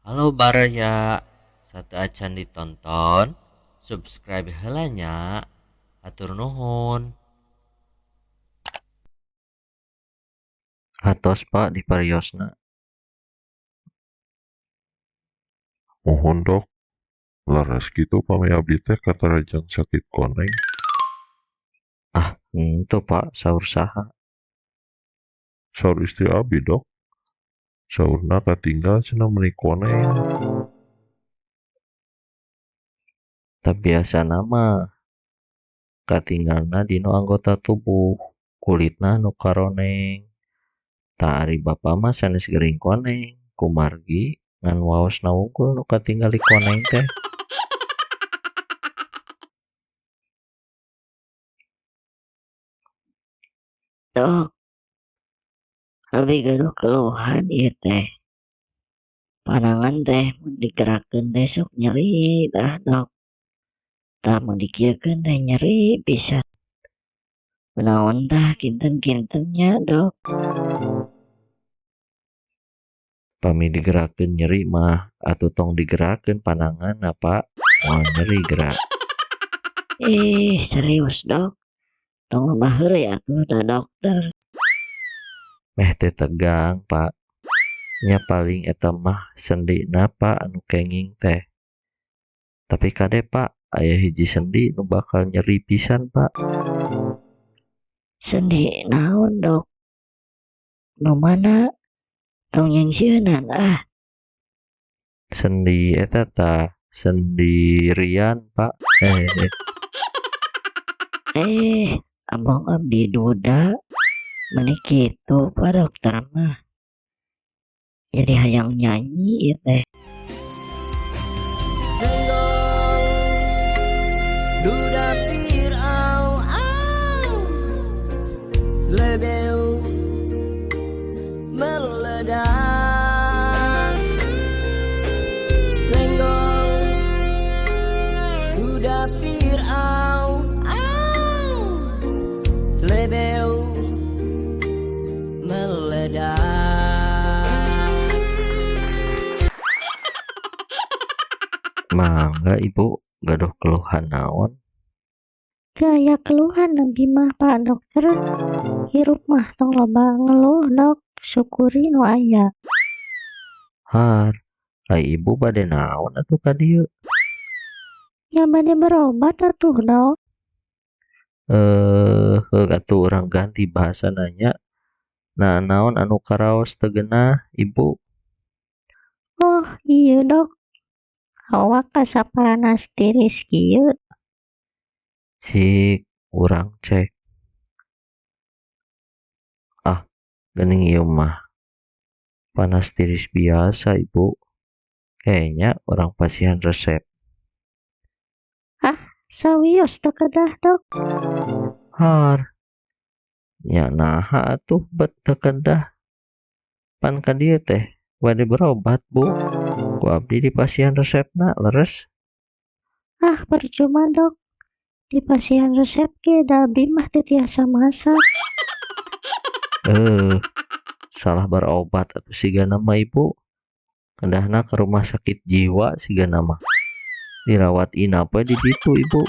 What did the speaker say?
Halo baraya, sateuacan ditonton, subscribe heula nya, hatur nuhun. Atos Pak dipariosna. Muhun dok, leres kitu pami abdi teh katarajang sakit koneng? Ah, henteu Pak, saur saha? Saur istri abi dok, saurna katinggal cenah meuni koneng. Tah biasana mah katinggalna dina anggota tubuh, kulitna nu karoneng. Tah ari bapa mah sanes gering koneng, kumargi ngan waosna wungkul nu katinggali koneng teh. Dok, abi gaduh keluhan ieu teh. Panangan teh mun digerakkeun teh sok nyeri tah dok. Tah mun dikieukeun teh nyeri pisan. Kunaon tah kinten-kinten nya dok? Pami digerakkeun nyeri mah atuh tong digerakkeun pananganna Pak, moal nyeri geura. Ih, serius dok? Tong loba heureuy atuh da dokter. Meh teu tegang Pak, nya paling eta mah sendina Pak anu kenging teh. Tapi kade Pak, aya hiji sendi nu bakal nyeri pisan Pak. Sendi naon dok? Nu mana? Tong nyingsieunan ah. Sendi eta tah, sendirian Pak. Abong abdi duda meuni kitu Pak dokter mah. Jadi hayang nyanyi ieu teh. Duda pirau au slebeu meledak senggol duda pirau au slebeu meledak. Mangga ibu gaduh keluhan naon? Gaya keluhan abdi mah Pak Dokter. Hirup mah tong loba ngeluh dok, syukuri nu aya. Har, ai ibu bade naon atuh ka dieu? Ya bade berobat atuh dok. Heuh atuh urang ganti bahasana nya. Nah naon anu karaos teu geunah ibu? Oh ieu dok, awak asa paranas tiris kieu. Cik, urang cek. Ah, geuning ieu mah panas tiris biasa ibu. Kayaknya urang pasihan resep. Ah, sawios teu kedah dok. Har, nya naha atuh bet teu kedah. Pan ka dieu teh bade berobat bu. Ku abdi dipasihan resepna leres. Ah, percuma dok. Dipasihan resep ge da abdi mah teu tiasa masak. Salah berobat atuh sigana mah ibu. Kedahna ke rumah sakit jiwa sigana mah. Dirawat inap we di ditu ibu.